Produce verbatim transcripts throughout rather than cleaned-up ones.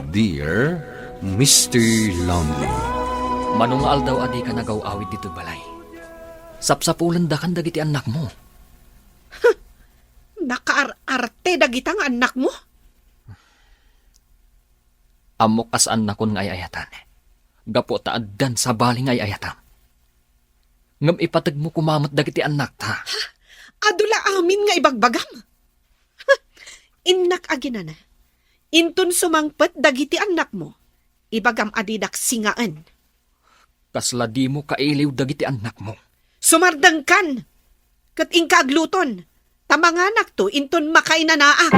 Dear Mister Lonely. Mano nga aldaw a dika nagaw-awid ditoy balay? Sapsapulendakan dagiti annakmo. Nakaar-arte dagita nga annakmo? Ammok a saannakon nga ay-ayatan. Gapu ta addan sabali nga ay-ayatam. Ngem ipategmo koma met dagiti annakta. Adu la amin nga ibagbagam. Innak aginana. Inton sumangpet dagiti annakmo, ibagam a didak singaen. Kasla dimo kailiw dagiti annakmo. Sumardengkan, ket inka agluton, ta manganakto inton makainanaak.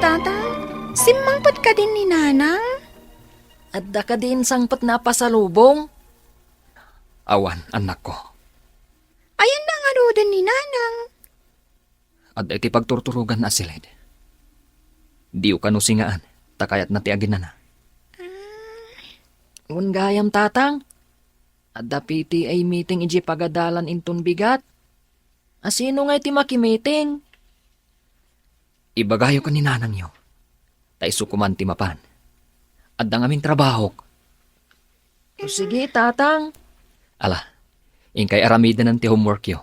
Tatang, simmangpet kadin ni Nanang? Adda kadi insangpetna a pasalubong? Awan, annakko. Ayanna ngaruden ni Nanang? Adda iti pagturturoganna a siled. Diyo kano singaen, ta kayatna ti aginana. Ah. Wen gayam, Tatang. Adda P T A meeting idiay pagadalan inton bigat. A sino ngay ti makimiting? Ibagayo ken ni nanangyo, ta isu koman ti mapan. Adda ngamin trabahok. O, sige, Tatang. Ala, inkay aramidenen ti homeworkyo.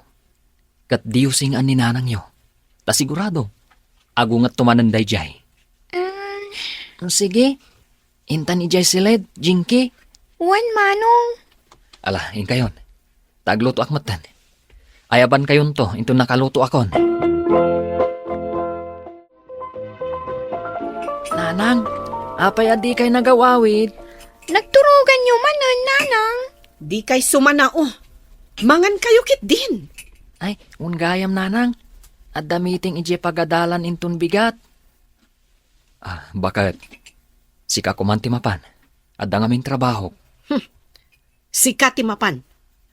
Ket diyo singaen ni nanangyo, ta sigurado, agungetto manen daydiay. Ah. O, sige, intan idiay siled, Jinky. Wen, Manong. Ala, inkayon. Ta aglutoak metten. Ayabankayonto inton nakalutoakon. Nanang, apay a dikay nagaw-awid? Nagturoganyo manen, Nanang. Dikay sumanao. Mangankayo ketdin. Ay, wen gayam, Nanang. Adda meeting idiay pagadalan inton bigat. Ah, baket. Sika koman ti mapan. Adda ngamin trabahok. Hmm. Sika ti mapan.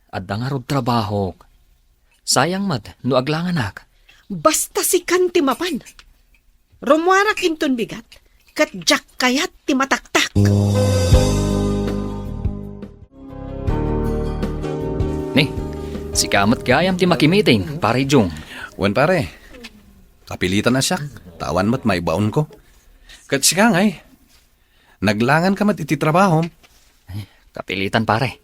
Adda ngarud trabahok. Sayang met no aglanganak. Basta sikan ti mapan. Rummuarak inton bigat, ket diak kayat ti mataktak. Ni, sika met gayam ti makimiting, Pare Jung. Wen, pare. Kapilitan a siak, ta awan met maibaonko. Ket sika ngay, naglanganka met iti trabahom. Ay, kapilitan, pare.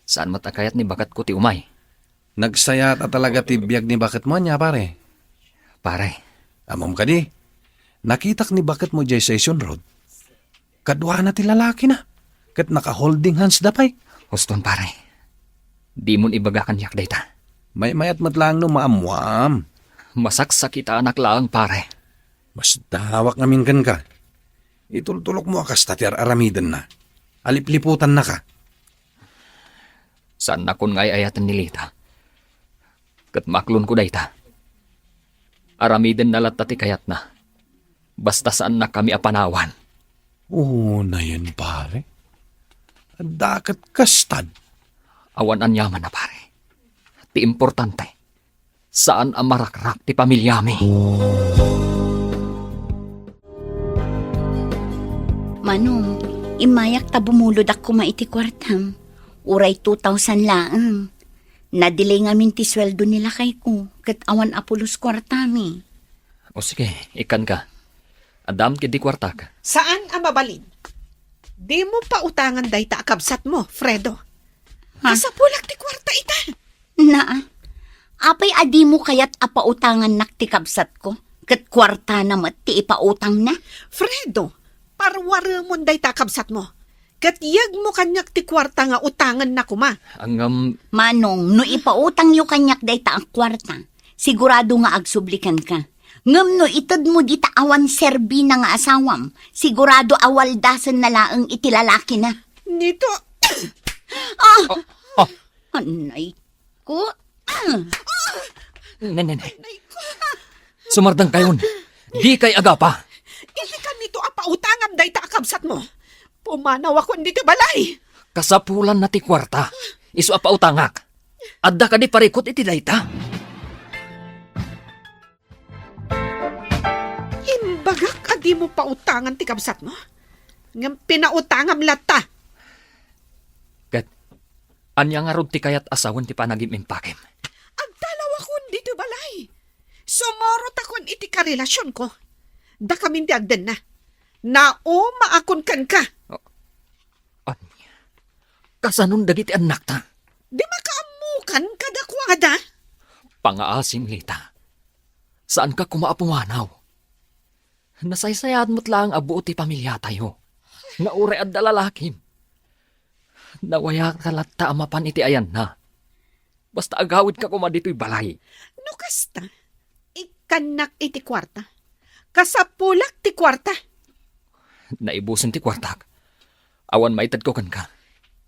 Saan met a kayat ni baketko ti umay. Nagsayaat a talaga ti biag ni baketmo ania, pare? Pare. Ammom kadi, nakitak ni baketmo idiay Session Road. Kaduana ti lalakina, ket naka-holding hands da pay. Huston, pare. Dimon ibaga kaniak dayta. Maymayat met laeng no maammuam. Masaksakitaanak laeng, pare. Masdawak ngamin kenka. Itultulokmo a kasta ti ar-aramidenna. Alipliputannaka. Saannakon nga ay-ayaten ni Lita. Ket maaklonko dayta. Aramidenna latta ti kayatna. Basta saannakami a panawan. Unayen, pare. Adda ket kastan. Awan aniaman a, pare. Ti importante, saan a marakrak ti pamiliami. Manong, immayak ta bumulodak koma iti kuartam. Uray two thousand laeng. Nadilay ngamin ti sueldo ni lakayko, ket awan a pulos kuartami. O sige, ikkanka. Addaam ketdi kuartak. Saan a mabalin. Dimo pautangan dayta a kabsatmo, Fredo. Ha? Kasapulak ti kuarta ita. Naa, apay a dimo kayat a pautangannak ti kabsatko? Ket kuartana met ti ipautangna? Fredo, parwaremon dayta a kabsatmo. Ket yegmo kaniak ti kuarta nga utangenna koma. Ngem, Manong, no ipautangyo kaniak dayta a kuarta, sigurado nga agsubli kenka. Ngem no itedmo dita awan serbina nga asawam, sigurado a waldasenna laeng iti lalakina. Nito. Ah! Oh, oh. Anay ko. Ne, ne, ne. Anay ko. Sumardengkayon. Dikay agapa. Iti kanito a pautangam dayta a kabsatmo. Pumanawakon ditoy balay. Kasapulanna ti kuarta. Isu a pautangak. Adda kadi parikut iti dayta? Imbagak a dimo pautangan ti kabsatmo, ngem pinautangam latta. Ket ania ngarud ti kayat a sawen ti panagim-impakem? Agtalawakon ditoy balay. Sumurotakon iti karelasionko. Dakamin ti agdenna. Naumaakon kenka. Ania? Kasanon dagiti annakta? Di makaammokan kadakuada? Pangaasim, Lita. Saanka koma a pumanaw. Nasaysayaat met laeng a buot ti pamiliatayo. Nga uray adda lalakim. Nawayaka latta a mapan iti ayanna. Basta agawidka koma ditoy balay. No kasta, ikkannak iti kuarta. Kasapulak ti kuarta. Naibusen ti kuartak. Awan maitedko kenka.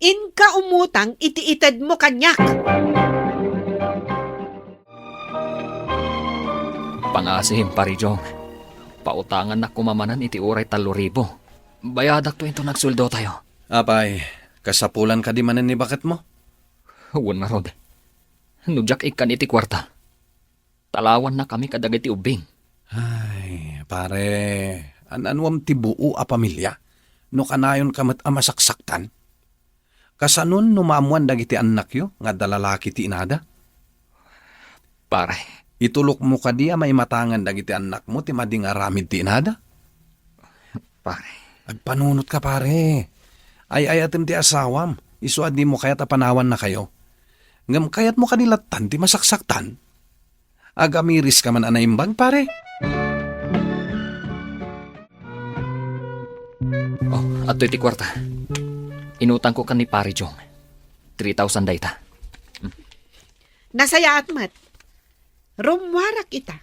Inka umutang iti itedmo kaniak. Pangaasim, Pari Jong. Pautangannak koma manen iti uray tallo ribu. Bayadakto inton agsueldotayo. Apay, kasapulan kadi manen ni baketmo? Wen ngarud. No diak ikkan iti kuarta, talawannakami kadagiti ubbing. Ay, pare, an-anuam ti buo a pamilia? No kanayonka met a masaksaktan? Kasanon no maammoan dagiti annakyo nga adda lalaki ti inada? Pare. Itulokmo kadi a maimatangan dagiti annakmo ti madi nga aramid ti inada? Pare. Agpanunotka, pare. Ay-ayatem ti asawam, isu a dimo kayat a panawannakayo. Ngem kayatmo kadi lattan ti masaksaktan? Agamiris ka man a naimbag, pare? Oh, adtoy ti kuarta. Inutangko ken ni Pari Jong. Three thousand dayta. Nasayaat met. Rummuarak ita.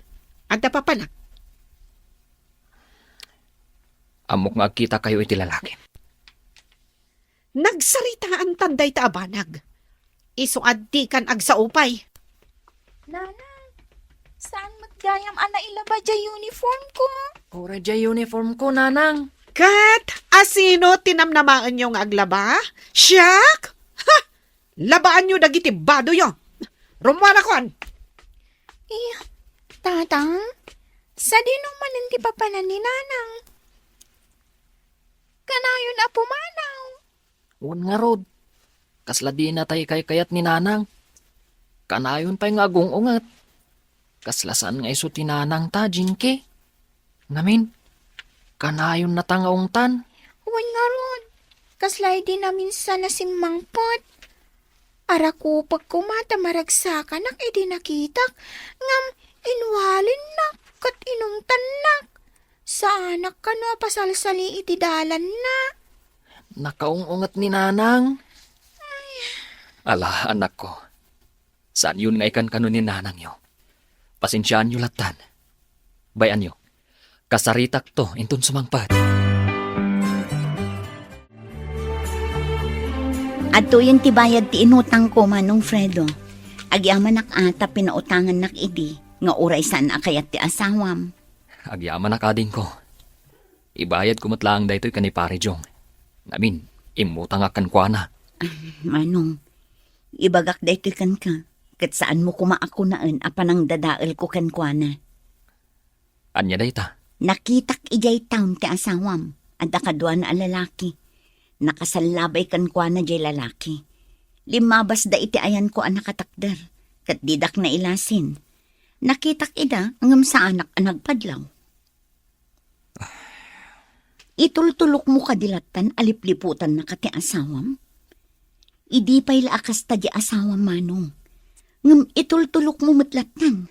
Adda papanak. Ammok nga agkitakayo iti lalaki. Nagsaritaantan dayta a banag. Isu a dikan agsao pay. Nanang, saan met gayam a nailaba diay uniform ko? Uray diay uniform ko, nanang. Ket asino ti namnamaenyo nga aglaba? Siak? Ha! Labaanyo dagiti badoyo. Rummuarakon. Eh, Tatang, sadino manen ti papanan ni Nanang? Kanayon a pumanaw. Wen ngarud, kasla dina tay kaykayat ni Nanang. Kanayon pay nga agung-unget. Kasla saan nga isu ti nanangta, Jinky. Ngamin, kanayonnata nga ungtan. Wen ngarud, kasla idi naminsan a simmangpet. Arakupek koma ta maragsakanak idi nakitak, ngem inwalinnak ket inungtannak. Saanak kano a pasalsali iti dalanna. Nakaung-unget ni Nanang. Ay. Ala, anakko. Saanyon nga ikankano ni nanangyo. Pasensiaanyo lattan. Bay-anyo, kasaritakto inton sumangpet. Adtoyen ti bayad ti inutangko, Manong Fredo. Agyamanak a ta pinautangannak idi nga uray saan a kayat ti asawam. Agyamanak, adingko. Ibayadko met laeng daytoy ken ni Pare Jong. Ngamin, immutangak kenkuana. Ah, Manong, ibagak daytoy kenka, ket saanmo koma a kunaen a panangdadaelko kenkuana. Ania dayta? Nakitak idiay town ti asawam. Adda kaduana a lalaki. Nakasallabay kenkuana diay lalaki. Limmabasda iti ayanko a nakatakder, ket didak nailasin. Nakitak ida, ngem saanak a nagpadlaw. Itultulokmo kadi lattan a lipliputannaka ti asawam? Idi pay la a kasta di asawam, Manong. Ngem itultulokmo met lattan.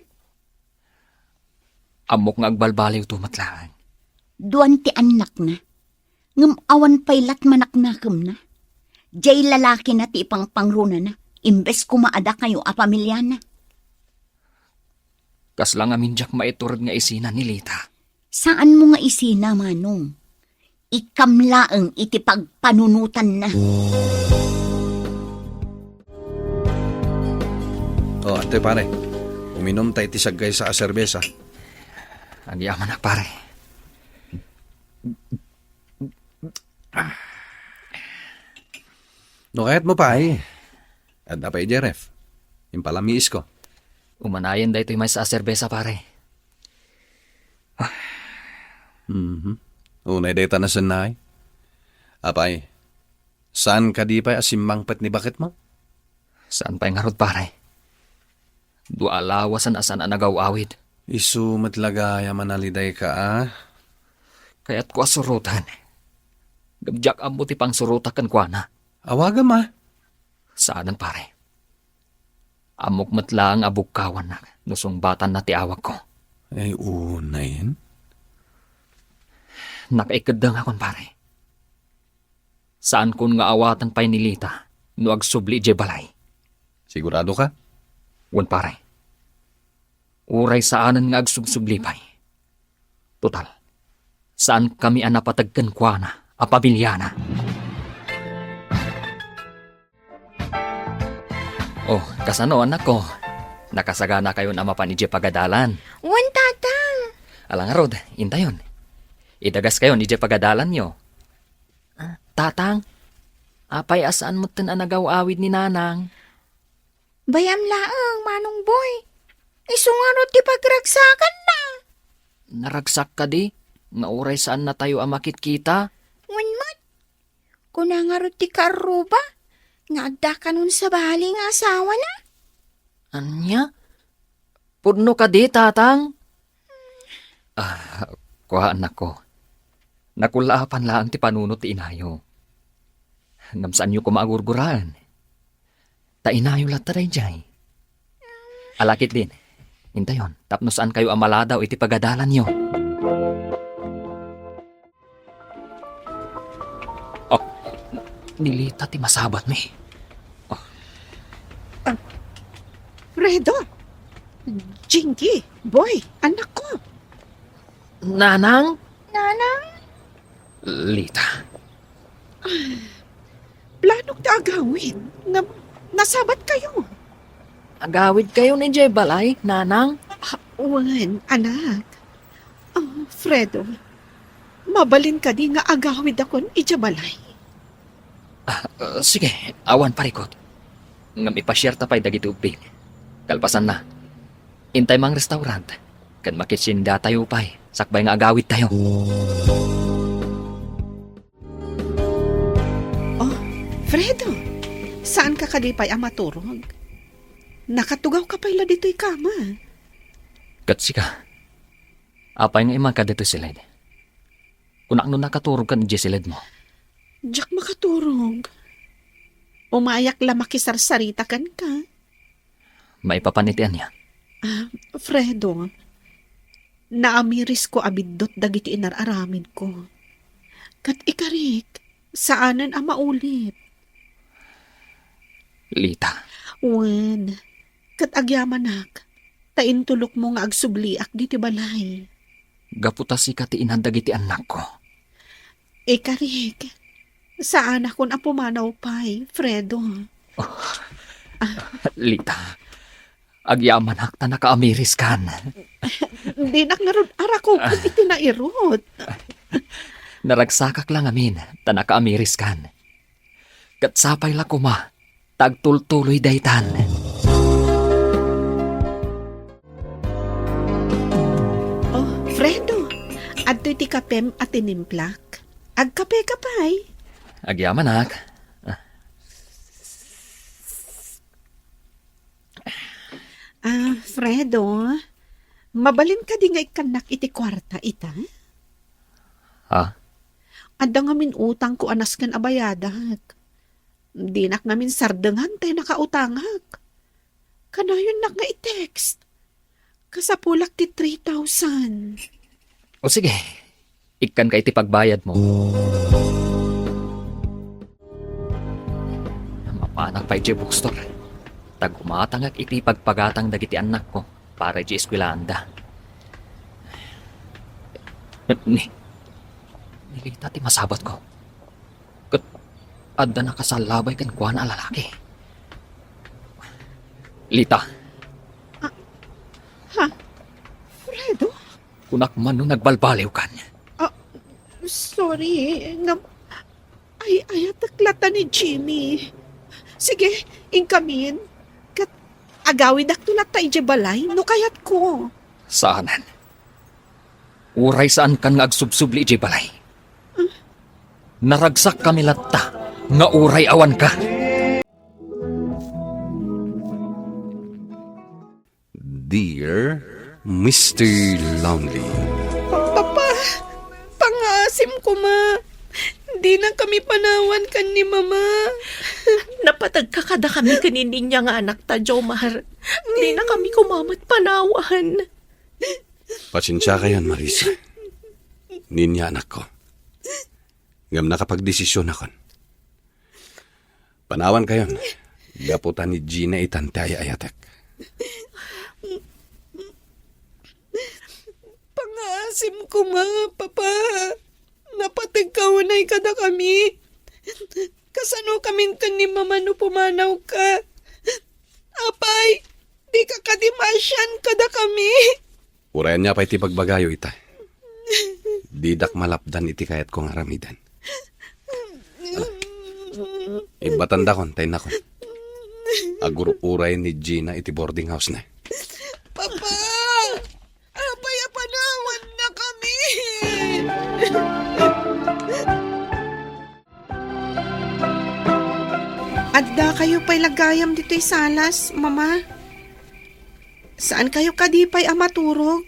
Ammok nga agbalbaliwto met laeng. Duan ti annakna. Ngem awan pay lattan manaknakemna. Diay lalakina ti ipangpangronana, imbes koma a dakayo a pamiliana. Kasla ngamin diak maitured nga isina ni Lita. Saanmo nga isina, Manong. Ikam laeng iti pagpanunotanna. O, antoy, pare. Uminom ta iti saggaysa a serbesa. Agyamanak, pare. No kayatmo pay, adda pay idiay ref. Impalamiisko. Umanayen daytoy maysa a serbesa, pare. Mhm. Unay dayta nasennay. Apay, saan kadi pay a simmangpet ni baketmo? Saan pay ngarud, pare? Dua a lawasen a saan a nagaw-awid. Isu met la gayam a nalidayka, a? Kayatko a suroten. Ngem diak ammo ti pangsurotak kenkuana. Awagam, a? Saanen, pare. Ammok met laeng a bugkawannak no sungbatanna ti awagko. Ay, unayen? Nakaikeddengakon, pare. Saankon nga awaten pay ni Lita no agsubli idiay balay. Siguradoka? Wen, pare. Uray saanen nga agsubsubli pay. Total, saankami a napateg kenkuana a pamiliana. Oh, kasano, anakko? Nakasaganakayon a mapan idiay pagadalan? Wen, Tatang. Ala ngarud, intayon. Idagaskayon idiay pagadalanyo. Ah, Tatang, apay a saan metten a nagaw-awid ni Nanang? Bay-am laeng, Manong Boy. Isu ngarud ti pagragsakanna. Naragsak kadi nga uray saannatayo a makitkita? Wen met. Kuna ngarud ti kaarruba nga adda kanon sabali nga asawana. Ania? Pudno kadi, Tatang? Ah, kua, anakko. Nakullaapan laeng ti panunot ti inayo. Ngem saanyo koma a gurguraen. Ta inayo latta daydiay. Ala ketdin, intayon, tapno saankayo a maladaw iti pagadalanyo. Oh, ni Lita ti masabatmi. Oh. Ah, Fredo! Jinky! Boy! Anakko! Nanang? Nanang? Lita. Planok ti agawid. Na, nasabatkayo. Agawidkayon idiay balay, Nanang? Ah, wen, anak. Ah, Fredo, mabalin kadi nga agawidakon idiay balay? Ah, ah, sige, awan parikut. Ngem ipasiarta pay dagiti ubbing. Kalpasanna, intay mangrestaurant, ken makitsindatayo pay, sakbay nga agawidtayo. Oh, Fredo, saanka kadi pay a maturog? Nakatugawka pay la ditoy kama. Ket sika, apay nga imanka ditoy siled? Kunak no nakaturogkan idiay siledmo. Diak makaturog. Umayak la makisarsarita kenka. Maipapan iti ania? Ah, Fredo, naamirisko a biddut dagiti inar-aramidko. Ket ikarik, saanen a maulip. Lita. Wen, ket agyamanak, ta intulokmo nga agsubliak ditoy balay. Gapu ta sika ti ina dagiti annakko. Ikarik, saanakon a pumanaw pay, Fredo. Lita, agyamanak ta nakaamiriskan. Dinak ngarud arakukan iti nairut. Naragsakak la ngamin ta nakaamiriskan. Ket sapay la koma ta agtultuloy daytan. Oh, Fredo, adtoy ti kapem a tinimplak. Agkapeka pay? Agyamanak. Ah, Fredo, mabalin kadi nga ikkannak iti kuarta ita? Ha? Adda ngamin utangko a nasken a bayadak. Dinak ngamin sardengan tay nakautangak. Kanayonnak nga i-text. Kasapulak ti three thousand. O sige, ikkanka iti pagbayadmo. Mapanak pay idiay bookstore. Ta gumatangak iti pagpagatang dagiti annakko para idiay eskuelaanda. Ni, ni Lita ti masabatko. Ket adda nakasallabay kenkuana a lalaki. Lita. Ah, ha? Fredo? Kunak man no nagbalbaliwkan. Ah, sorry, ngem ay-ayatek latta ni Jimmy. Sige, inkamin. Ket agawidakto latta idiay balay no kayatko. Saanen. Uray saankan nga agsubsubli idiay balay. Naragsakkami latta nga uray awanka. Dear Mister Lonely. Papa, pangngaasim koma. Dina kami panawan ken ni Mama. Napateg ka kadakami ken ni Ninya nga anakta, Jomar. Dina kami koma met panawan. Pasensiakayon, Marisa. Ninya, anakko. Ngem nakapagdesisionakon. Panawankayon, gapu ta ni Gina itan ti ay-ayatek. Pangngaasim koma, Papa. Napateg ka unay kadakami. Kasano kamin ken ni Mama no pumanawka? Apay, dika kadi maasian kadakami? Uray ania pay ti ibagbagayo ita, didak malapdan iti kayatko nga aramiden. Ala, ibbatandakon ta innakon. Agur-uray ni Gina iti boarding house-na. Papa! Apay a panawanna kami? Addakayo pay la gayam ditoy salas, Mama? Saankayo kadi pay a maturog?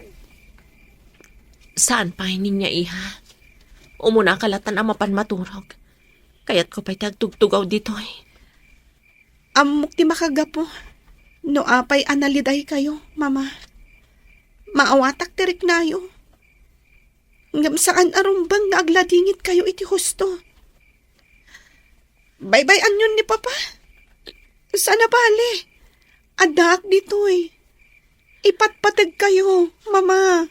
Saan pay, Ninya, iha. Umunaka latta a mapan maturog. Kayatko pay ti agtugtugaw ditoy. Ammok ti makagapu no apay a nalidaykayo, Mama. Maawatak ti riknayo. Ngem saan a rumbeng nga agladingitkayo iti husto. Baybay-anyon ni Papa. Saan a bale. Addaak ditoy. Ipatpategkayo, Mama.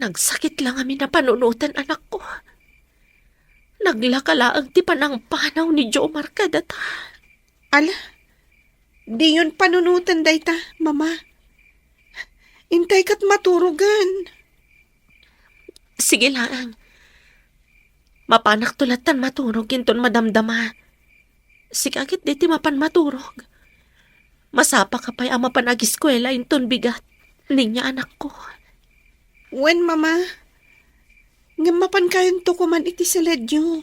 Nagsakit la ngamin a panunoten, anakko. Naglaka laeng ti panangpanaw ni Jomar kadata. Ala, diyon panunoten dayta, Mama. Intay ket maturogen. Sige laeng. Mapanakto lattan maturog inton madamdama. Sika ketdi ti mapan maturog. Masapaka pay a mapan agiskuela inton bigat, Ninya, anakko. Wen, Mama. Ngem mapankayonto koman iti siledyo.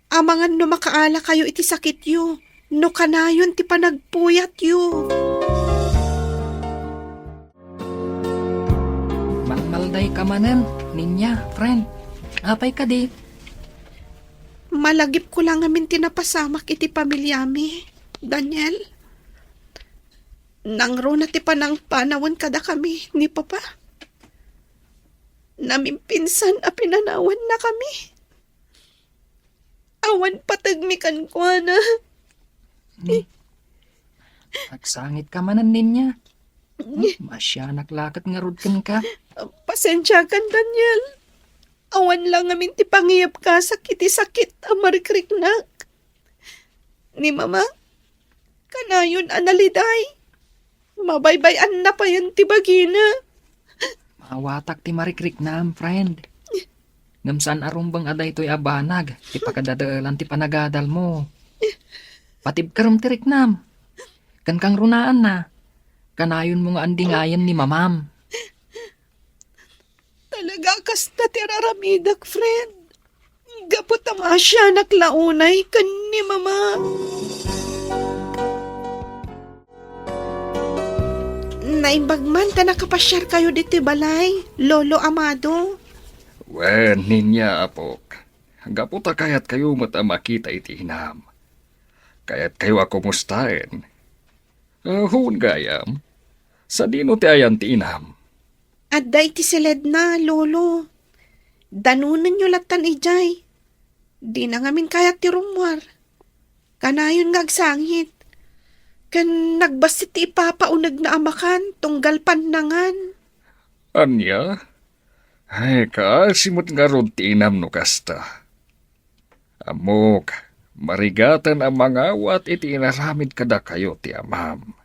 Amangan no makaalakayo iti sakityo, no kanayon ti panagpuyatyo. Mangmaldayka manen, Ninya, friend. Apay kadi? Malagipko la ngamin ti napasamak iti pamiliami, Daniel. Nangruna ti panangpanawen kadakami ni Papa. Namimpinsan a pinanawannakami. Awan pategmi kenkuana. Hmm. Agsangit ka manen, Ninya. Hmm, maasianak la ket ngarud kenka. Pasensiakan, Daniel. Awan la ngamin ti pangiyebkasak iti sakit a marikriknak. Ni Mama, kanayon a naliday. Mabaybay-anna payen ti bagina. Maawatak ti marikriknam, friend. Ngem saan a rumbeng a daytoy a banag ti pakadadaelan ti panagadalmo. Patibkerem ti riknam. Ken kangrunaanna, kanayonmo nga andingayen ni Mamam. Talaga kasta ti araramidek, friend. Gapu ta maasianak la unay ken ni Mama. Naimbag man ta nakapasiarkayo ditoy balay, Lolo Amado. Wen, Ninya, apok. Gapu ta kayatkayo met a makita iti inam. Kayatkayo a kumustaen. Ah, huon gayam. Sadino ti ayan ti inam? Adda iti siledna, Lolo. Danonenyo lattan idiay. Dina ngamin kayat ti rummuar. Kanayon nga agsangit. Ken nagbassit ti ipapaunegna a makan tunggal pannangan. Ania? Ay, kaasi met ngarud ti inam no kasta. Ammok, marigaten a mangawat iti inaramid kadakayo ti amam.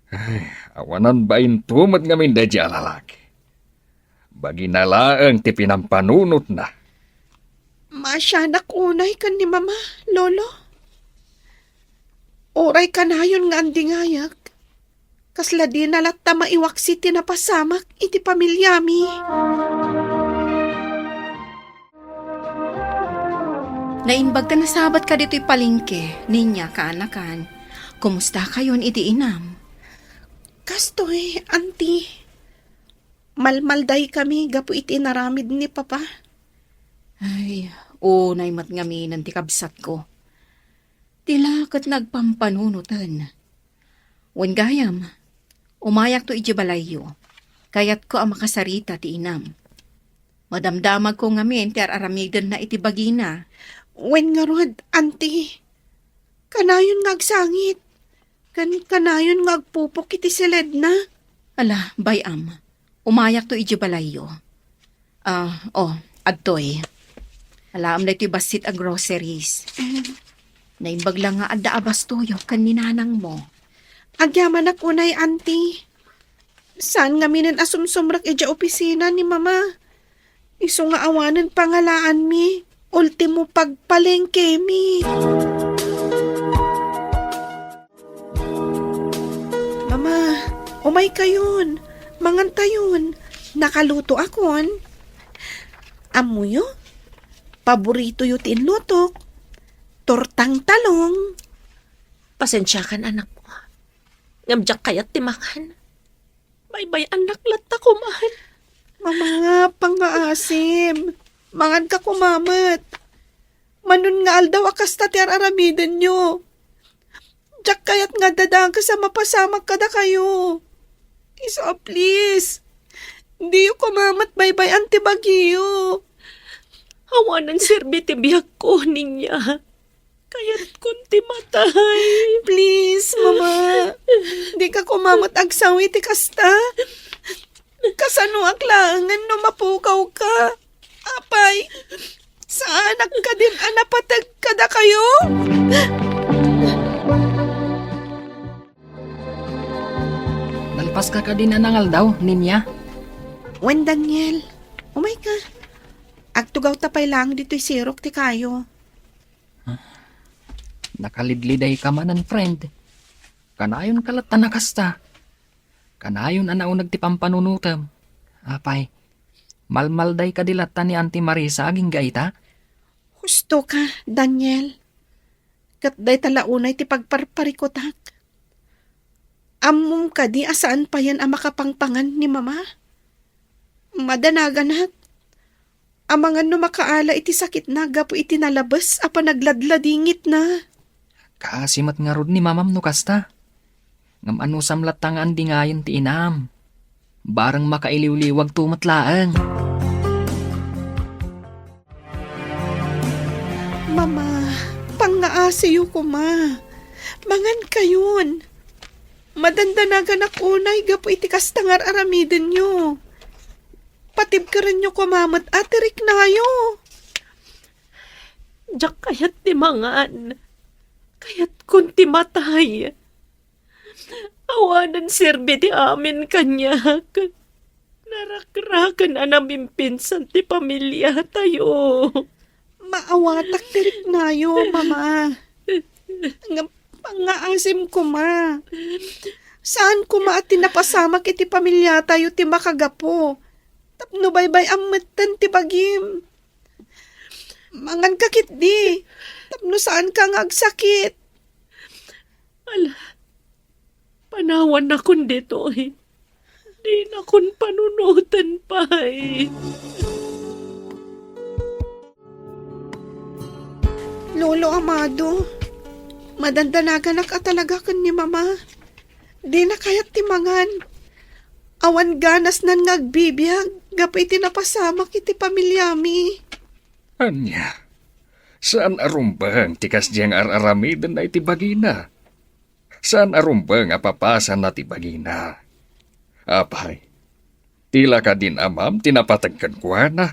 Ay, awanan bain met ngamin daydiay a lalaki. Bagina laeng ti pinampanunotna. Maasianak unay ken ni Mama, Lolo. Uray kanayon nga andingayak, kasla dina latta maiwaksi ti napasamak iti pamiliami. Naimbag ta nasabatka ditoy palengke, Ninya, kaanakan. Kumustakayon iti inam? Kastoy, Auntie. Malmaldaykami gapu iti inaramid ni Papa. Ay, unay met ngamin ti kabsatko. Ti la ket nagpampanunoten. Wen gayam, umayakto idiay balayyo. Kayatko a makasarita ti inam. Madamdamagko ngamin ti ar-aramidenna iti bagina. Wen ngarud, Auntie, kanayon nga agsangit. Kan-, kanayon nga agpupok iti siledna. Ala, bay-am. Umayakto idiay balayyo. Ah, oh, adtoy. Alaem daytoy bassit a groceries. Naimbag la nga adda a bastoyo ken ni nanangmo. Agyamanak unay, Auntie. Saan ngamin a sumsumrek idiay opisina ni Mama? Isu nga awanen pangalaanmi, ultimo pagpalengkemi. Mama, umaykayon. Mangantayon. Nakalutoakon. Ammoyo, paboritoyo ti inlutok. Tortang talong. Pasensiakan, anakko. Ngem diak kayat ti mangan. Baybay-annak latta koman. Mama, pangngaasim. Manganka koma met. Mano nga aldaw a kasta ti ar-aramidenyo. Diak kayat nga adda dakes a mapasamak kadakayo. Isu a, please. Diyo koma met baybay-an ti bagiyo. Awanen serbi ti biagko, Ninya. Kayatkon ti matay. Please, Mama. Dika koma met agsawi ti kasta. Kasanoak laengen no mapukawka? Apay, saanak kadin a napateg kadakayo? Nalpaska kadin a nangaldaw, Ninya? Wen, Daniel, umayka. Agtugawta pay laeng ditoy sirok ti kayo. Nakalidlidayka manen, friend. Kanayonka latta a kasta. Kanayon a nauneg ti pampanunotem. Apay, malmalday kadi latta ni Auntie Marisa agingga ita? Husto ka, Daniel. Ket dayta la unay ti pagparparikutak. Ammom kadi a saan payen a makapangpangan ni Mama? Madanaganak. Amangan no makaala iti sakitna gapu iti nalabes a panagladladingitna. Kaasi met ngarud ni Mamam no kasta. Ngem anusam latta nga andingayen ti inam. Bareng makailiwliwagto met laeng. Mama, pangngaasiyo koma. Mangankayon. Madandanaganak unay gapu iti kasta nga ar-aramidenyo. Patibkerenyo koma met a ti riknayo. Diak kayat ti mangan. Kayatkon ti matay. Awanen serbi ti amin kaniak. Narakraken a namimpinsan ti pamiliatayo. Maawatak ti riknayo, Mama. Ngem pangngaasim koma. Saan koma a ti napasamak iti pamiliatayo ti makagapu tapno baybay-am metten ti bagim. Manganka ketdi tapno saanka nga agsakit. Ala, panawannakon ditoy. Dinakon panunoten pay. Lolo Amado, madandanaganak a talaga ken ni Mama. Dina kayat ti mangan. Awan ganasnan nga agbibiag gapu iti napasamak iti pamiliami. Ania, saan a rumbeng ti kasdiay nga ar-aramidenna iti bagina. Saan a rumbeng a papasanna ti bagina. Apay, ti la kadin amam ti napateg kenkuana?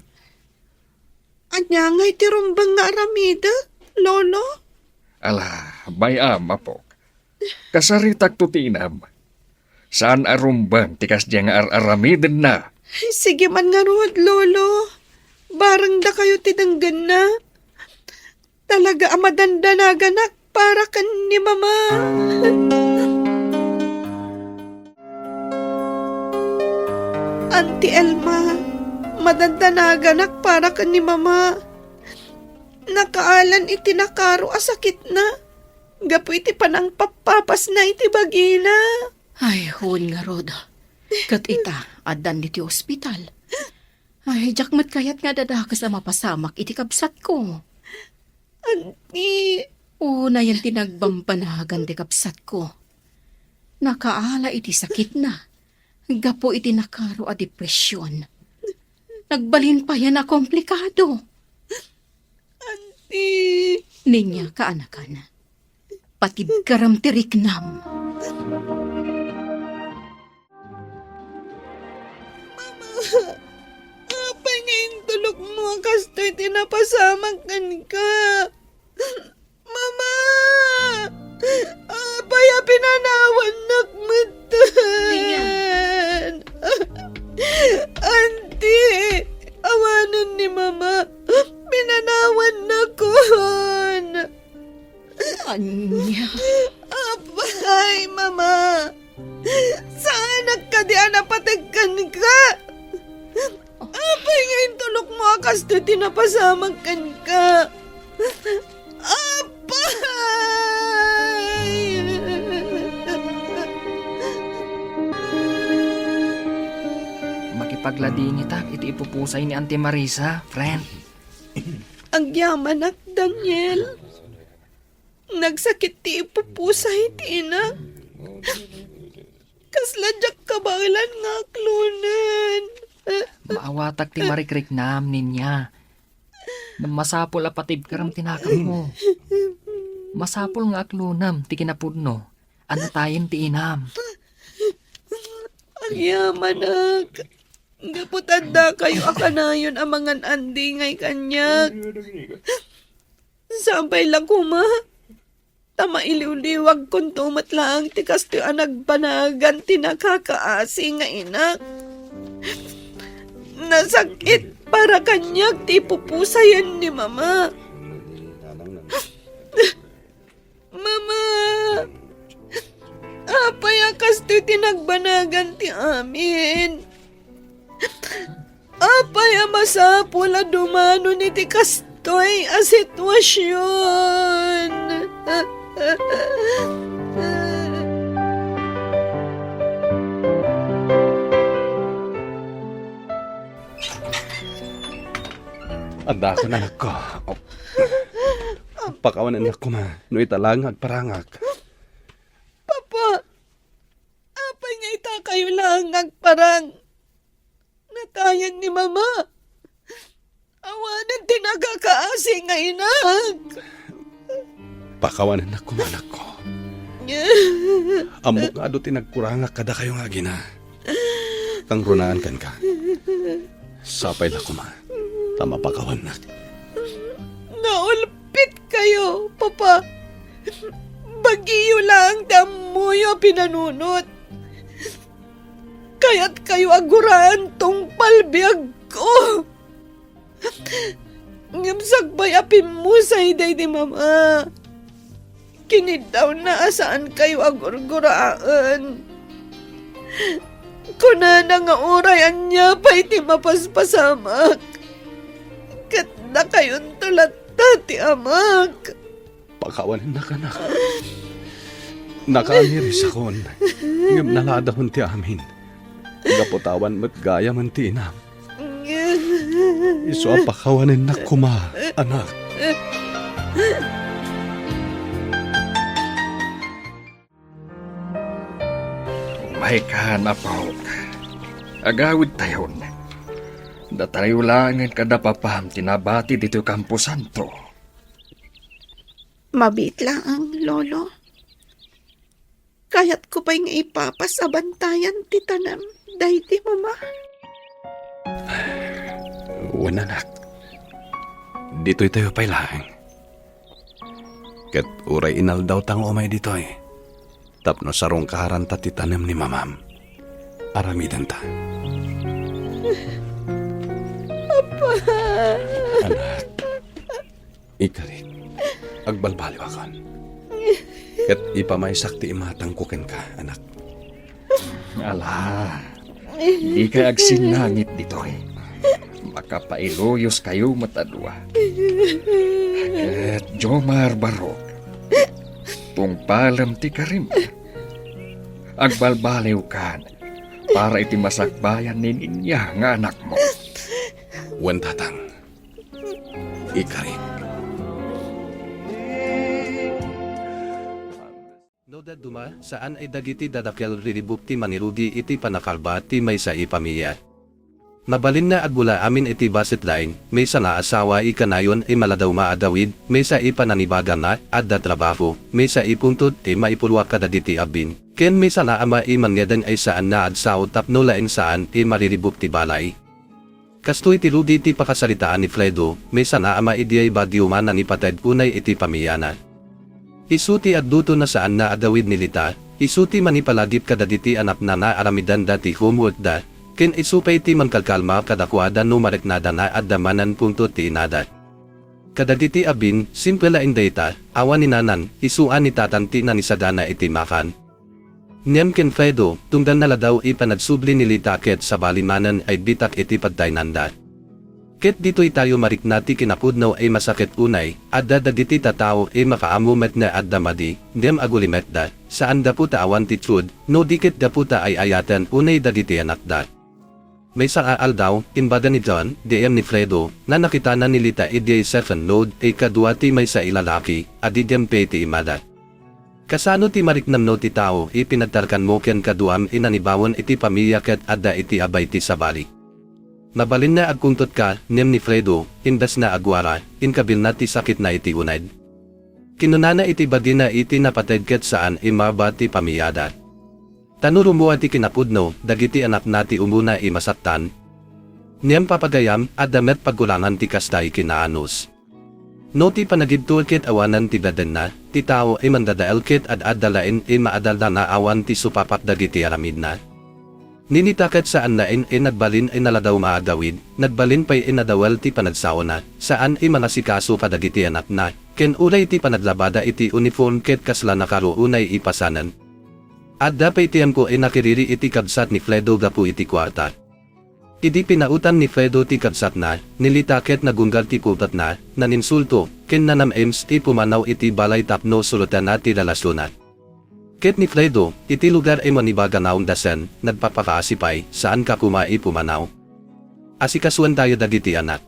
Ania ngay ti rumbeng nga aramidek, Lolo? Ala, bay-am, apok. Kasaritakto ti inam. Saan a rumbeng ti kasdiay nga ar-aramidenna. Sige man ngarud, Lolo. Bareng dakayo ti denggenna. Talaga a madandanaganak para ken ni Mama. Auntie Elma, madandanaganak para ken ni Mama. Nakaalan iti nakaro a sakitna gapu iti panangpappapasna iti bagina. Ay, wen ngarud. Ket ita, addan ditoy ospital. Ay, diak met kayat nga adadakes a mapasamak iti kabsatko. Auntie! Unayen ti nagbambanagan ti kabsatko. Nakaala iti sakitna gapu iti nakaro a depression. Nagbalin payen a komplikado. Auntie! Ninia kaanakan. Patibkarem ti riknam. Mama, apay nga intulokmo a kastoy ti napasamak kenka? Mama! Apay a pinanawannak metten? Nia. Auntie, awanen ni Mama. Pinanawannakon. Ania? Apay, Mama! Saanak kadi a napateg kenka? Apay nga intulokmo a kastoy ti napasamak kenka? Apay! Makipagladingitak iti ipupusay ni Auntie Marisa, friend. Agyamanak, Daniel. Nagsakit ti ipupusay ti inak. Kasla diak kabaelan nga aklonen. Maawatak ti marikriknam, Ninia. Ngem masapul a patibkarem ti nakemmo. Masapul nga aklonem ti kinapudno a natayen ti inam. Agyamanak, gapu ta addakayo a kanayon a mangan-andi ngay kaniak. Sapay la koma ta mailiwliwagkonto met laeng ti kastoy a nagbanagan ti nakakaasi nga inak. Nasakit para kaniak ti ipupusayen ni Mama. Mama! Apay a kastoy ti nagbanagan ti amin? Apay a masapul a dumanon iti kastoy a sitwasion? Addaakon, anakko. Pakawanennak koma no ita laeng nga agparangak. Papa, apay nga itakayo laeng nga agparang? Natayen ni Mama. Awanen ti nakakaasi nga inak. Pakawanennak koma, anakko. Ammok nga adu ti nagkurangak kadakayo nga agina. Kangrunaan kenka. Sapay la koma ta mapakawannak. Naulpitkayo, Papa. Bagiyo laeng ti ammoyo a pinanunot. Kayatkayo a guraan tungpal biagko. Ngem sakbay a pimmusay daydi Mama, kiniddawna a saankayo a gurguraen. Kunana nga uray ania pay ti mapaspasamak, ket dakayonto latta ti amak. Pakawanennak, anak. Nakaamirisakon, ngem naladakon ti amin. Gapu ta awan met gayamen ti inam. Isu a pakawanennak koma, anak. Umaykan, apok. Agawidtayon. Datayo laengen kada papam ti nabati ditoy kamposanto. Mabiit laeng, Lolo. Kayatko pay nga ipapas a bantayan ti tanem daydi Mama. Wen, anak. Ditoytayo pay laeng. Ket uray inaldawta nga umay ditoy tapno sarungkaranta ti tanem ni Mamam. Aramidenta. Papa! Anak, ikarik, agbalbaliwakon. Ket ipamaysak ti imatangko kenka, anak. Ala, dika agsinnangit ditoy. Makapailuyos kayo met a dua. Ket Jomar Barok, tungpalem ti karim. Agbalbaliwkan para iti masakbayan ni Ninya nga anakmo. Wen, Tatang. Ikarik. No dadduma, saan a dagiti dadakkel riribuk ti manirugi iti pannakalba ti maysa a pamilya. Mabalin a agbula amin iti bassit laeng, maysa nga asawa a kanayon a maladaw nga agawid, maysa a panangibagana, adda trabaho, maysa a pungtot a maipulwa kadagiti abbin, ken maysa nga ama a mangngegeng a saan nga agsao tapno laeng saan a mariribuk ti balay. Kastoy ti rugi ti pakasaritaan ni Fredo, maysa nga ama a diay Baguio nga nangipated unay iti pamiliana. Isu ti agluto a saan nga agawid ni Lita, isu ti mangipalagip kadagiti anakna nga aramidenda ti homeworkda, ken isu pay ti mangkalkalma kadakuada no mariknada nga adda manen pungtot ti inada. Kadagiti abbin, simple laeng dayta, awan ni nanan, isu a ni tatang ti nangisagana iti makan. Ngem ken Fredo, tunggal naladaw a panagsubli ni Lita ket sabali manen a bitak iti pagtaynanda. Ket ditoy tayo marikna ti kinapudno a masakit unay, adda dagiti tattao a makaammo met nga adda madi, ngem agulimetda, saan gapu ta awan ti tiud, no di ket gapu ta ay-ayaten unay dagiti anakda. Maysa a aldaw, imbaga ni John, D M ni Fredo, nga nakitana ni Lita idiay seven load a kadua ti maysa a lalaki, a di gem pay ti imada. Kasano ti mariknam no ti tao a pinagtarkanmo ken kaduam a nangibaon iti pamilya ket adda iti abay ti sabali? Mabalin nga agkungtotka, ngem ni Fredo, imbes nga aguara, inkabilna ti sakitna iti uneg. Kinunana iti bagina iti napateg ket saan a maabba ti pamilyada. Ta no rummuar ti kinapudno, dagiti anakna ti umuna a masaktan. Ngem papagayam, adda met pagkurangan ti kasta a kinaanus. No ti panagibtur ket awanen ti bedenna, ti tao a mangdadael ket ad-adda laeng a maadalda nga awan ti supapak dagiti aramidna. Ni Lita ket saan laeng a nagbalin a naladaw nga agawid, nagbalin pay a nadawel ti panagsaona, saan a mangasikaso kadagiti anakna, ken uray ti panaglabada iti uniform ket kasla nakaro unay a pasanen. Adda pay tiempo a nakiriri iti kabsat ni Fredo gapu iti kuarta. Idi pinautang ni Fredo ti kabsatna, ni Lita ket nagunggal ti pulpetna, naninsulto, ken nanam-ims a pumanaw iti balay tapno surotenna ti relasionna. Ket ni Fredo, iti lugar a mangibaga nga undasen, nagpapakaasi pay, saanka koma a pumanaw. Asikasuentayo dagiti anak.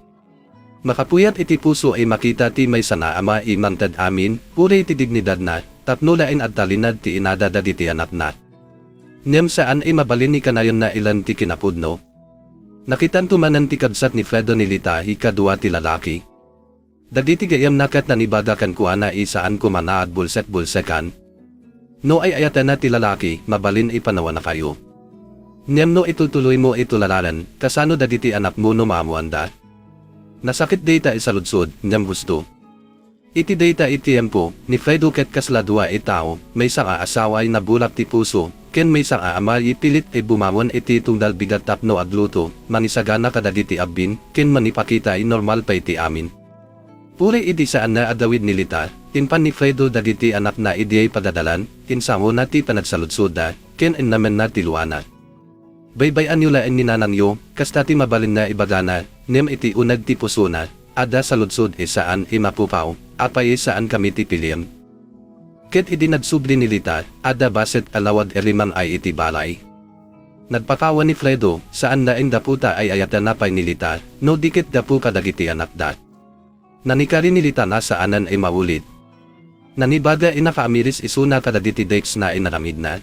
Makapuyat iti puso a makita ti maysa nga ama a mangted amin, uray ti dignidadna, tapno laeng agtalinaed ti inada dagiti anakna. Ngem saan a mabalin a kanayonna ilen ti kinapudno. Nakitanto manen ti kabsat ni Fredo ni Lita a kadua ti lalaki. Dagiti gayyemna ket nangibaga kenkuana a saan koma nga agbulsek-bulsekan. No ay-ayatenna ti lalaki, mabalin a panawannakayo. Ngem no itultuloymo a tulararen, kasano dagiti anakmo no maammoanda? Nasakit dayta a saludsod, ngem husto. Iti dayta a tiempo, ni Fredo ket kasla dua a tao, maysa nga asawa a nabulak ti puso, ken maysa nga ama a pilit a bumangon iti tunggal bigat tapno agluto, mangisagana kadagiti abbin, ken mangipakita a normal pay ti amin. Uray idi saan nga agawid ni Lita, impan ni Fredo dagiti anakna idiay pagadalan, insangona ti panagsaludsodda, ken innamenna ti luana. Baybay-anyo laeng ni nanangyo, kasta ti mabalin nga ibagana, ngem iti uneg ti pusona, adda saludsod a saan a mapukaw, apay a saankami ti piliem. Ket idi nagsubli ni Lita, adda bassit a lawag a rimang-ay iti balay. Nagpakawan ni Fredo, saan laeng gapu ta ay-ayatenna pay ni Lita, no di ket gapu kadagiti anakda. Nangikari ni Lita nga saanen a maulit. Nangibaga a nakaamiris isuna kadagiti dikes nga inaramidna.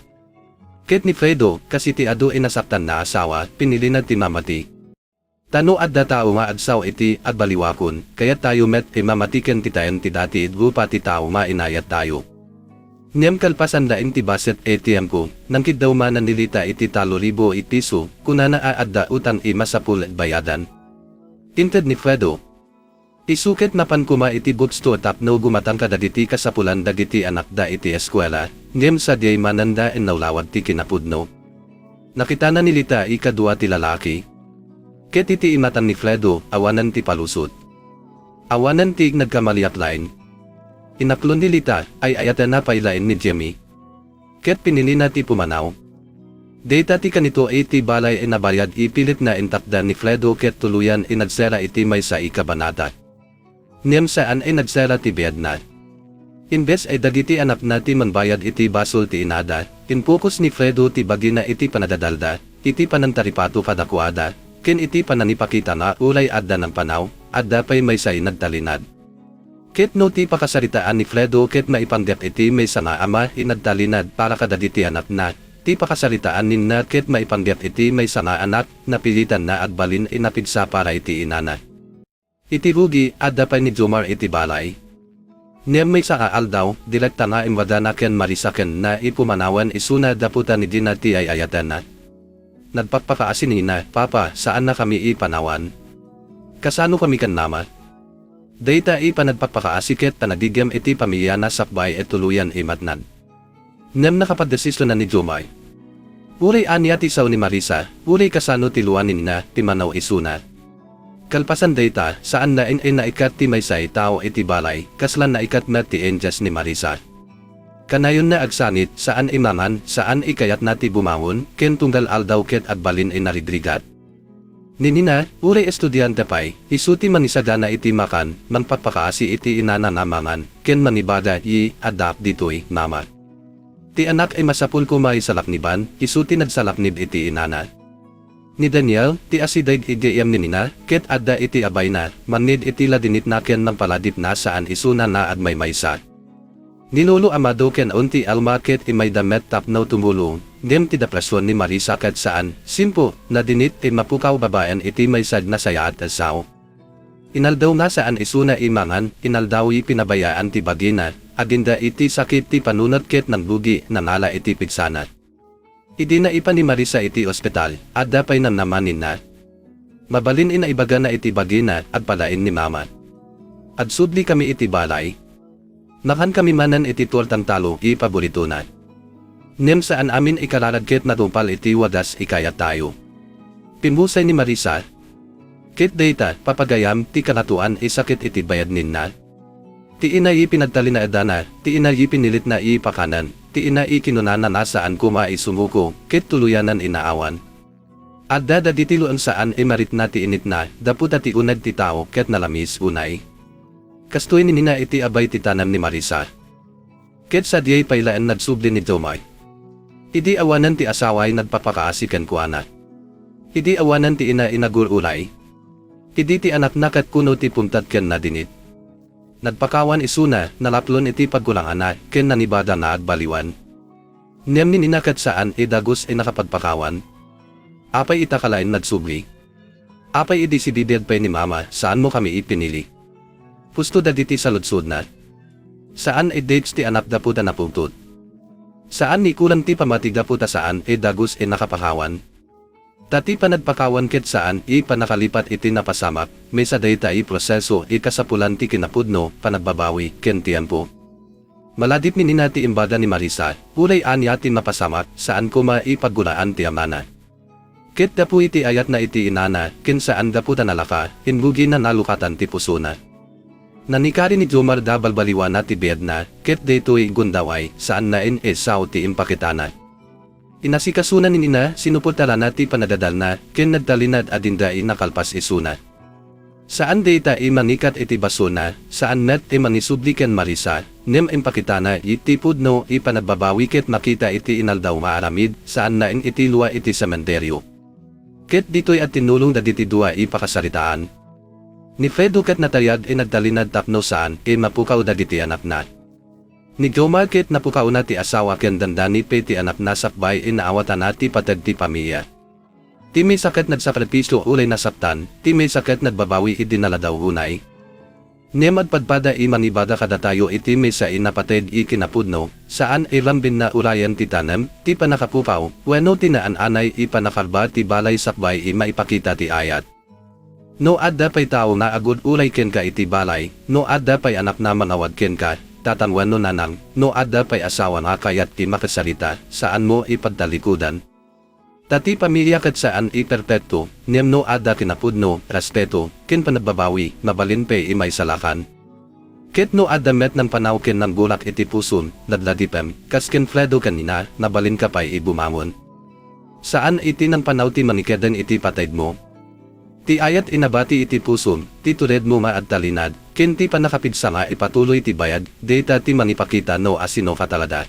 Ket ni Fredo, kas iti adu a nasaktan nga asawa, pinilina ti mamati. Ta no adda tao nga agsao iti agbaliwakon, kayattayo met a mamati ken kitaen ti dati a grupa ti tao nga inayattayo. Ngem kalpasan laeng ti bassit a tiempo, nangkiddaw manen ni Lita iti tallo ribu a piso, kunana a adda utang a masapul a bayadan. Inted ni Fredo. Isu ket napan koma iti bookstore tapno gumatang kadagiti kasapulan dagiti anakda iti eskuela, ngem sadiay manenda a naulawag ti kinapudno. Nakitana ni Lita a kadua ti lalaki. Ket iti imatang ni Fredo, awanen ti palusot. Awanen ti nagkamaliat laeng. Inaklon ni Lita, ay-ayatenna pay laeng ni Jimmy. Ket pinilina ti pumanaw. Dayta ti kanito iti balay a nabayag a pilit nga intakder ni Fredo ket tuluyan a nagsera iti maysa a kabanata. Ngem saan a nagsera ti biagna. Imbes a dagiti anakna ti mangbayad iti basol ti inada, inpukos ni Fredo ti bagina iti panadadalda, iti panangtaripato kadakuada, ken iti panangipakita nga uray adda nangpanaw, adda pay maysa a nagtalinaed. Ket no ti pakasaritaan ni Fredo ket maipanggep iti maysa nga ama a nagtalinaed para kadagiti anakna, ti pakasaritaan ni Nina ket maipanggep iti maysa nga anak, napilitanna agbalin a napigsa para iti inana. Iti rugi, adda pay ni Jomar iti balay. Ngem maysa a aldaw, direkta nga impadana ken Marisa ken Nina a pumanawen isuna gapu ta dina ti ay-ayatenna. Nagpakpakaasi ni Nina, "Papa, saannakami a panawan. Kasanokami ken Mama?" Dayta a panagpakpakaasi ket panagigem iti pamiliana sakbay a tuluyan a matnag. Ngem nakapagdesisionan ni Jomar. Uray ania ti sao ni Marisa, uray kasano ti lua ni Nina, pimanaw isuna. Kalpasan dayta, saan laeng a naikat ti maysa a tao iti balay, kasla naikat met ti angels ni Marisa. Kanayonna agsangit, saan a mangan, saan a kayatna ti bumangon, ken tunggal aldaw ket agbalin a narigrigat. Ni Nina, uray estudiante pay, isu ti mangisagana iti makan, mangpakpakaasi iti inana nga mangan, ken mangibagay, "Addaak ditoy, Mama." Ti anak a masapul koma a salakniban, isu ti nagsalaknib iti inana. Ni Daniel, ti asideg a gayyem ni Nina, ket adda iti abayna, mangngeg iti ladingitna ken mangpaladipna saan isuna nga agmaymaysa. Ni Lolo Amado ken Auntie Alma ket imayda met tapno tumulong, ngem ti depresion ni Marisa ket saan, simpo, nadingit a mapukaw babaen iti maysa a nasayaat a sao. Inaldaw nga saan isuna a mangan, inaldaw a pinabayaan ti bagina, agingga iti sakit ti panunot ket nangrugi, nangala iti pigsana. Idi naipan ni Marisa iti ospital, adda pay namnama ni Nina. Mabalin a naibagana iti bagina, agpalaing ni Mama. Agsublikami iti balay. Nakankami manen iti tortang talong a paboritona. Ngem saan amin a kararag ket natungpal iti wagas a kayattayo. Pimmusay ni Marisa. Ket dayta, papagayam, ti kangatoan a sakit iti bayad ni Nina. Ti ina a pinagtalinaedana, ti ina a pinilitna a pakanen, ti ina a kinunana nga saan koma a sumuko, ket tuluyanan a naawan. Adda dagiti luem saan a maritna ti initna, gapu ta ti uneg ti tao ket nalamis unay. Kastoy ni Nina iti abay ti tanem ni Marisa. Ket sadiay pay laeng nagsubli ni Jomar. Idi awanen ti asawa a nagpapakaasi kenkuana. Idi awanen ti ina a nagur-uray. Idi ti anakna ket kuno ti pungtot ken nadingit. Nagpakawan isuna, nalaplon iti pagkulanganna, ken nangibada nga agbaliwan. Ngem ni Nina ket saan a dagus a nakapagpakawan. Apay ita ka laeng nagsubli? Apay idi sibibiag pay ni Mama, saanmo kami a pinili? Pusto dagiti saludsodna. Saan a dates ti anak gapu ta napungtot. Saan a kulang ti pammati gapu ta saan a dagus a nakapakawan. Ta ti panagpakawan ket saan a pannakalipat iti napasamak, maysa dayta a proseso a kasapulan ti kinapudno, panagbabawi, ken tiempo. Maladip ni Nina ti imbag ni Marisa, uray ania ti mapasamak, saan koma a paggunaan ti amana. Ket gapu iti ayatna iti inana, ken saan gapu ta nalaka, imbugina nalukatan ti pusona. Nanikari ni Jomar a balbaliwana ti biagna, ket daytoy gundaway, saan laeng a sao ti impakitana. Inasikasona ni Nina, sinuportarana ti panadadalna, ken nagtalinaed a dida a nakalpas isuna. Saan dayta a mangikat iti basolna, saan met a mangisubli ken Marisa, ngem impakitana iti pudno a panagbabawi ket makita iti inaldaw nga aramid, saan laeng iti lua iti sementerio. Ket ditoy a tinulong dagiti dua a pakasaritaan. Ni Fredo ket natayag a nagtalinaed tapno saan a mapukaw dagiti anakna. Ni Jomar ket napukawna ti asawa ken dandani pay ti anakna sakbay a naawatana ti pateg ti pamilia. Ti maysa ket nagsakripisio uray nasaktan, ti maysa ket nagbabawi idi naladaw unay. Ngem agpadpada a mangibada kadatayo iti maysa a napateg a kinapudno, saan a rambinna urayen ti tanem, ti pannakapukaw, wenno ti naan-anay a pannakarba ti balay sakbay a maipakita ti ayat. No adda pay tao nga agur-uray kenka iti balay, no adda pay anakna mangawat kenka, tatang wenno nanang, no adda pay asawa nga kayat a makasarita, saanmo a pagtalikudan. Ta ti pamilia ket saan a perpekto, ngem no adda kinapudno, respeto, ken panagbabawi, mabalin pay a maisalakan. Ket no adda met nangpanaw ken nanggulak iti pusom, ladladipem, kas ken Fredo ken Nina, mabalinka pay a bumangon. Saan a ti nangpanaw ti mangikedeng iti pategmo. Ti ayat a nabati iti pusom, ti turedmo nga agtalinaed, Ken ti pannakapigsa nga ipatuloy ti bayad, dayta ti mangipakita no asino ka talaga.